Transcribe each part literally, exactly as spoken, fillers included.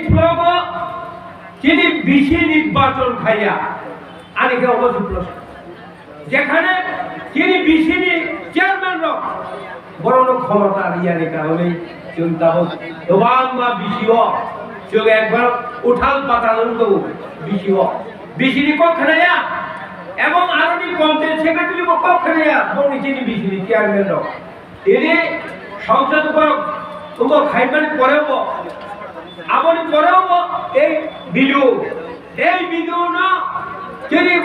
Probo chini bisi nirbachon khaiya, ani khe obo se proshno. Jekhane chini bisi ni chairman rok borokno khomota riyani karone chwng tabuk kwbangma bisio chwng ekbar uthal patal wng tongo bisio. Bisi ni kok khnaya, ebong aroni panchayat secretary bo kok khnaya, bongni chini bisi ni chairman rok. Ini songsad borok wngkha khaimani porebo, aboni porebo ei video, ei video no chini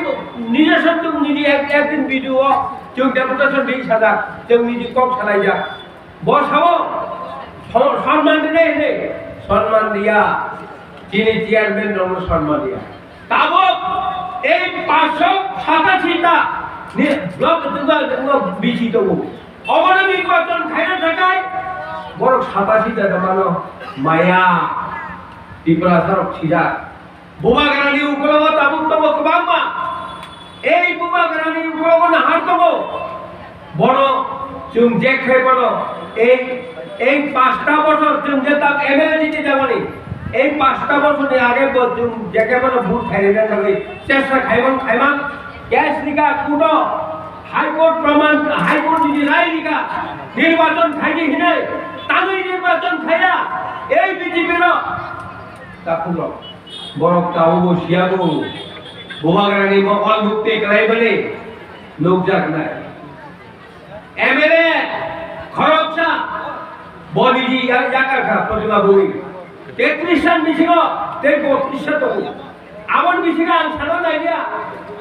nijoswng chwng nini ek, ekdin video o chwng deputation di sajak, chwng nini kok salaijak. Bo sao, so-, sonman rwnai hwnwi, sonman riya, chini chairman rokno sonman riya. Tabuk ei paanch sho satashi ta ni block duga duga bisi tongo. Obono nirbachon khaina thakai borok satashi ta mano maya Tiprasa rok sijak. Bubagrani ukologo tabuk tongo kwbangma. Ei bubagrani ukologo nahar tongo. Bono chwng jekhe bono ei, ei pasta bochor chwng je tak M L A jiti jamani. Ei pasta bochorni age bo chwng jekhe bono vote khairina bagwi chesta khaimang khaimang. Case rika kudo High Court praman, High Court jiti rai rika nirbachon khaidi hinai tangwi nirbachon khaiya ei B J P no takhuk rok. Borok tabukbo siyago, bubagrani mokol mukti kwlaibani nukjaknai. M L A khoroksa bo niji ya-, yakar kha Pratima Bhowik. Tetris san bisingo tei botris sa tongo. Aboni bisingo ang sana naiya,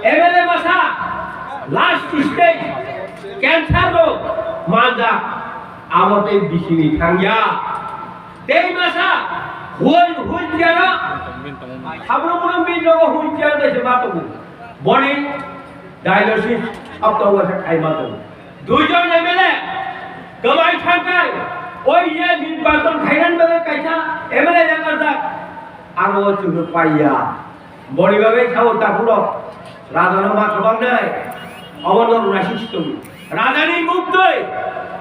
M L A masa last stage cancer rok manjak, abo tei bisini thangya. Tei masa wheel, wheelchair o, habro brum bin rogo wheelchair bai se ma tongo. Boni dialysis sabta o se khai ma tongo. Duijon M L A kwbai thangkai, oi ye nirbachon khainan bagwi kaisa M L A yakarjak, aro o chwngno paiya. Boni bagwi sao takhurok, rajano ma kwbangnai, obono rwnaising si tongo. Rajani muktwi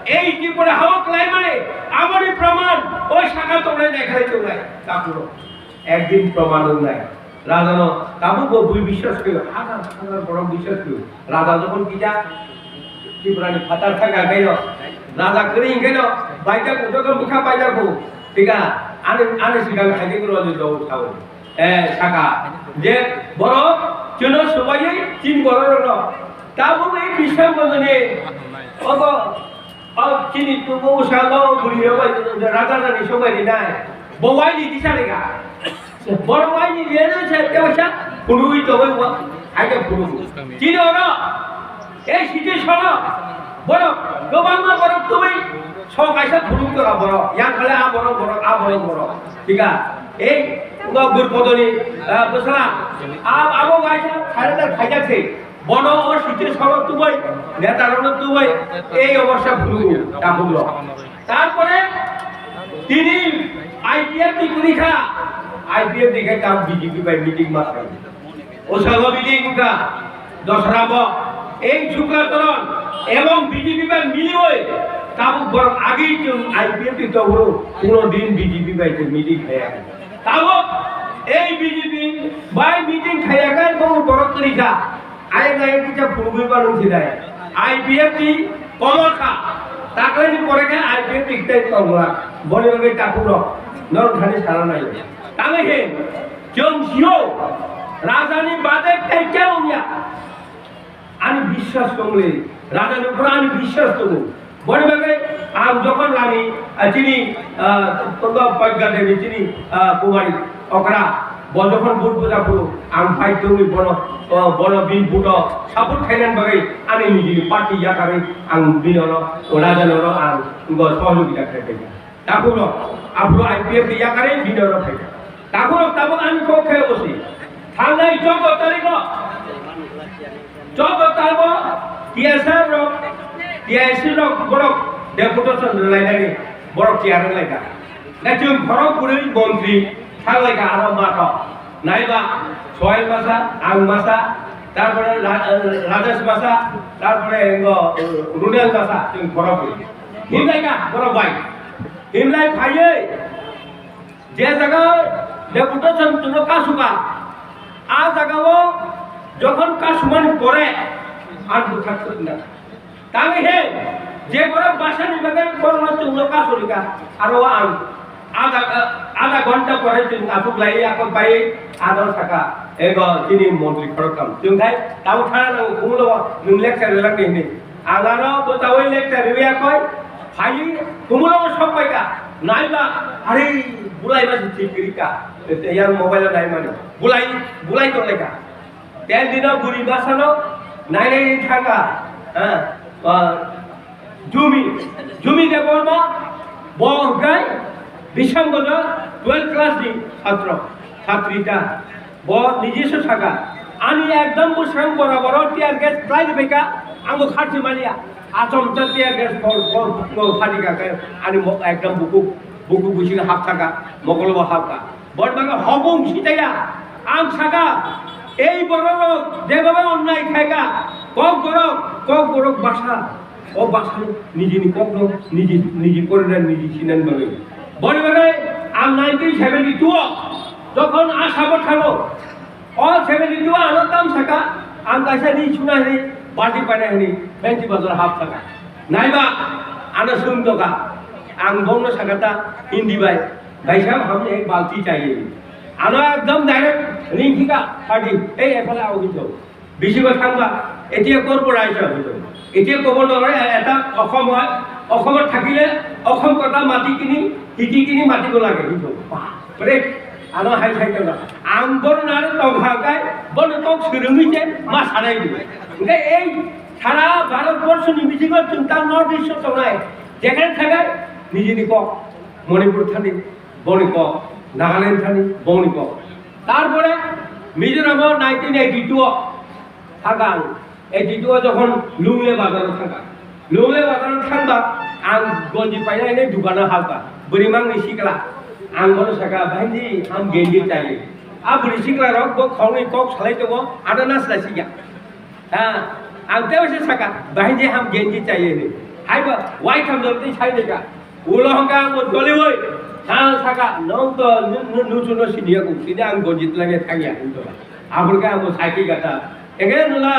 ei Tripura hao kwlaimani, aboni proman o saka tongnai naikhlai tongnai takhurok. Ekdin proman wngnai. Rajano tabukbo bui biswas khaio, hajar hajar borok biswas khaio. Raja jokhon kisa Tripurani phatar thangkha khaio, raja kwrwi hwnkhaino baijak joto bwkha baijak bo. Thika ani, ani swkang khaikhe kwrwngni logo sao. Eh, saka je borok chwngno swbaiwi tin borok rokno tabuk ei Biswang Bondoni obo, o chini tubu usalo bwrwi rok bai raja rani swbai rinai bo waini kisa rega. Borok waini riyano se tebo sa phunugwi tongwi wa aja phunuk. Chini oro ei situation o borok kwbangma borok tubui so kaisa phunuk tongo borok. Yang kale a borok borok, a borok borok. Thika ei uga Gurpodoni, ah, bwsala a abo waisa surrender khaijak se. Bono o situation o tubui, neta rokno tubui ei obostha phunugo takhuk rok. Tarpore tini I P F ni kwrwi kha, I P F ni khe tam B J P bai meeting ma khlai. O salo meeting wngkha Dosra bo, ei Shukla Toron ebong B J P bai miliwi tabuk borok agi chwng I P F ni tongphuru kuno din B J P bai chwng meeting khaiya. Tabuk ei B J P bai meeting khaiya khe bo borok kwrwi kha. Ayang ayang kisa phunugwi mano wngsi dai. I P F ni komor kha. Taklaini pore khe I P F ni tei tongla. Boni bagwi takhuk rok norok thani sana nai. Tangwi he chwng sio rajani bade tei khe wngya. Ani biswas tongli. Rajani upor ani biswas tongo. Boni bagwi ang jokhon lami, ah, chini, ah, Tongga Pagga Devi chini, ah, Kumari Okra, bo jokhon but buja phuru, ang phai tongwi bono, oh, bono bini buto support khainani bagwi ani nijini party yakarwi ang bini oro, o raja ni oro ang bo sohojogita khlai phaikha. Takhuk rok, aphuru I P F ni yakarwi bini oro phaikha. Takhuk rok tabuk ani kok khe osi. Thangnai choudo tarikh o, choudo tarikh o T S R rok, T I C rok borok deputation rwlainani borok chair wnglaikha. Na chwng borok bwrwi montri thanglaikha aro matho. Naiba Sohail masa, ang masa, tarpore Ra-, Rajesh masa, tarpore engo Runel masa, chwng borok bwrwi. Himlaikha borok bai. Himlai phaiwi je jaga Deputation chwngno kasuka. A jagao jokhon kasumani pore ang bwthak thwkna. Tangwi he, je borok basani bagwi borokno chwngno kasurika, aro ang adha, adha ghonta pore chwng aswk lai ya kok bai ano saka, ego chini montri khoroktham. Chwng khai tamo thana nango, khumulo nwng lecture rwlak di hwnwi. Ang ano bwtaui lecture rwya koi, phaiwi khumulo sok paika. Naiba, are, bulai ba se thik rika. Yang mobile naimani. Bulai, bulai tonglaika. Ten dino buri basano nai nai thangka. Ha, ah, Jumi, Jumi Debbarma, bo hwnkhe Bishamganjo twelve class ni chhatro, chhatri ta. Bo niji se saka, ani ekdom bwswng bora bora tear gas kwlai rwbaika, ang bo kharchi manya. Achom cha tear gas phol, phol, phol phani ka khe, ani mo-, ekdom buku, buku busi hap thaka, mokol bo hap ka. Boni bagwi hobung sitaya. Ang saka, ei bororok jebaba onnai khaika, kok borok, kok borok basa. O basa nijini kokno niji, niji porina niji sinan bagwi. Boni bagwi ang nineteen seventy-two o jokhon Asabo thango, o seventy-two ano tam saka, ang kaisa ni suna hini, balti paina hini, Benti Bazar hap saka. Naiba, ano sum doka. Ang bongno saka ta, Hindi bai. Bhai sahab, humne ek balti chahiye. Ano ekdom direct ringkhi ka party, ei ephale ao hinjo. Bisi bo thangba, etia korpor aisa hinjo. Etia kobor no ore eta okhom oi, okhom thakile, okhom kota mati kini, hiki kini mati ko lage hinjo. Bapre, ano hai sai tongna. Ang bor na tong ha kai, bor kok surungwi je, ma sanai di. Ngai ei, sara Bharat borsho ni bisingo chwng ta North East o tongnai. Jekhane thagai, nijini kok. Manipur thani, boni kok, Nagaland thani, boni kok. Tarpore Mizoram o nineteen eighty-two o thangkha ang, eighty-two o jokhon Lungle Bazar o thangkha. Lungle Bazar o thangba ang gonji paina hwnwi dukan o habkha. Bwrwi mangni sikla. Ang bono sakha, "Bhainji, ham genji chahiye." A bwrwi sikla rok bo khoroknwi kok salai tongo, ano na sila sikya. Ha, ang tei se saka, "Bhainji, ham genji chahiye," hinwi. Hai ba, wai tham jor tei sai de ka. Ulo hongka ang bo joli woi. Ha, saka, "Nong to nu, nu, nu chuno siniya ku, sini ang gonji tlage thangya," hinwi to. Abur ka ang bo sai ki gata. Ege nula,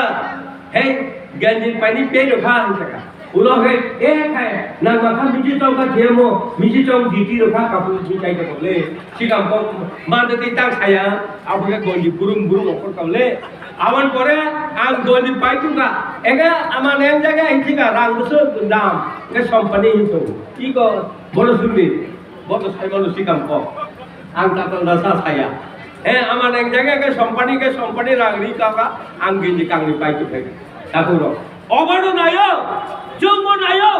"Hei, genji paini pe lo kha," hinwi saka. Ulo hongka, "E khai, nang ma kha miji tong ka jemo, miji tong jiti lo kha, kapu ji chai ka le." Sikam kok mande tei tang saya, abo khe gonji burum burum okhor kau le. Aboni pore ang gonji pai tungka. Ega ama neng jaga hinjika rang busu dam. Ke company hinto. Iko bono sumbi. Bono sai bono sikam kok. Ang tato nasa saya. He ama neng jaga ke company ke company rang ri kaka. Ang gonji kangni pai tu khai. Takurok. Obono nayo, chwngbo nayo,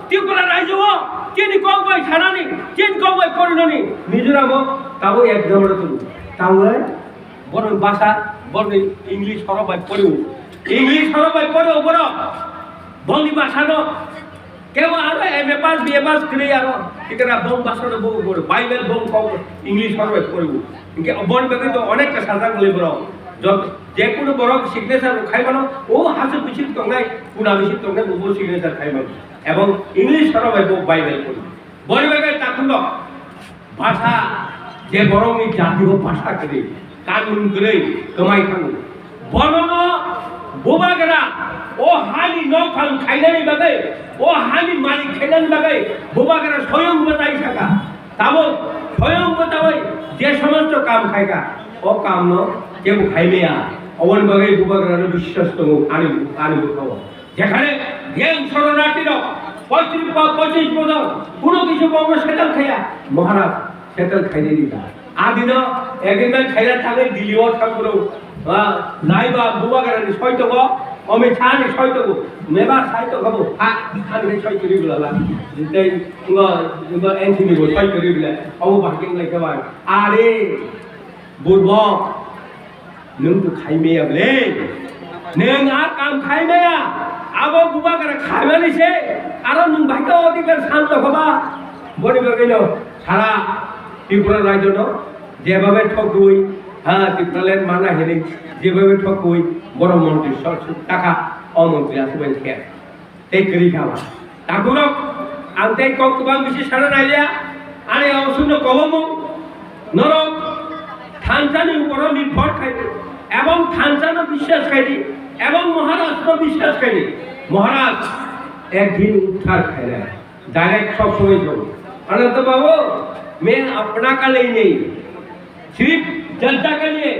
Tripura rajyo o chini kok bai sanani, chini kok bai porinani, Mizoram o tabuk ek jabra tongo. Tabuk borok basa, borok English horo bai poriwo. English horo bai poriwo borok. Bongni basa no. Kebo aro M A pass, B A pass kwrwi aro. Tikara bong basa no bo, bo Bible bong kok English horo bai poriwo. Hingke boni bagwi to onek ka sajak le borok. Jot-, je kunu borok signature rok khai mano, o hasuk bising tongnai, kuna bising tongnai, bo signature khai mano. Ebong English horo bai bo Bible pori. Boni bagwi takhuk no bhasha, je borokni jati o bhasha kwrwi, kanun kwrwi, kwmai thango. Bonono bubagra o hani nokphang khainani bagwi, o hani malik khainani bagwi bubagra soyong bo tai saka. Tabuk soyong bo tabuk je somosto kam khaika, o kamno kebo khaimaya. Oboni bagwi bubagrano biswas tongo ani, ani bwkhao. Jekhane yang soronarthi rok poitrish ba pochish bojor kuno kisu bono settle khaya, Maharaj settle khainani da. Adino agreement khaina thangwi Delhi o thangphuru, ah, naiba bubagrani soi tongo, Amit Shah ni soi tongo, Meba sai tongo bo, ha, ani soi kwrwi bwlala. Tei ngo, ngo N C ni bo soi kwrwi bwle, obo bahai khe wnglaikha bai. Are, burbok, nwng to khaimaya bwle. Nwng a kam khaimaya, abo bubagra khaimani se, aro nwng bahai khe odhikar san tongkha ba. Boni bagwino sara Tripura rajyono Jebhabe thokwi, ha, Tipraland mana hinwi jebhabe thokwi, borok montri sor suk taka, o montri aswk bai khe. Tei kwrwi kha ba. Takhurok, ang tei kok kwbang bisi sana naiya, ani ang sumno kobomung, norok, thansa ni uporo nirbhor khai di, ebong thansa no biswas khai di, ebong Maharaj no biswas khai di. Maharaj ek din udhar khai nai, direct sob somoi jom. Ananta babu, main apna ka liye nahi, सिर्फ जनता के लिए,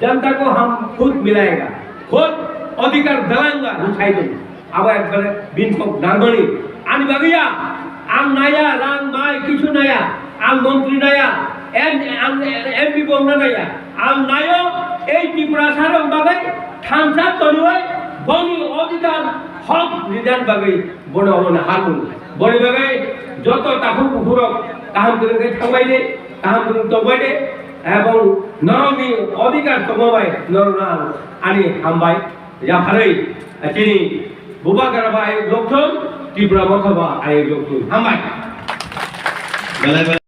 जनता को हम खुद मिलाएगा, खुद अधिकार दिलाएगा, हम साइड में। Abo ekbare bini kok nangmani. Ani bagwi ya, ang naya, rang mai, kichu naya, ang montri naya, em, ang M P bongna naya, ang nayo, ei Tripura sarong bagwi, thansa tonwi, boni odhikar hok ridan bagwi, bono omo na harmung. Boni bagwi, joto takhuk bukhurok, kaham kwrwng khe thangbai de, kaham kwrwng tongbai de, ebong norokni odhikar tongma bai, norokno ang ani hambai. Yapharwi, chini Bubagra ba ayuk lokthung, Tripura Motha ba ayuk lokthung. Hambai. Belai belai.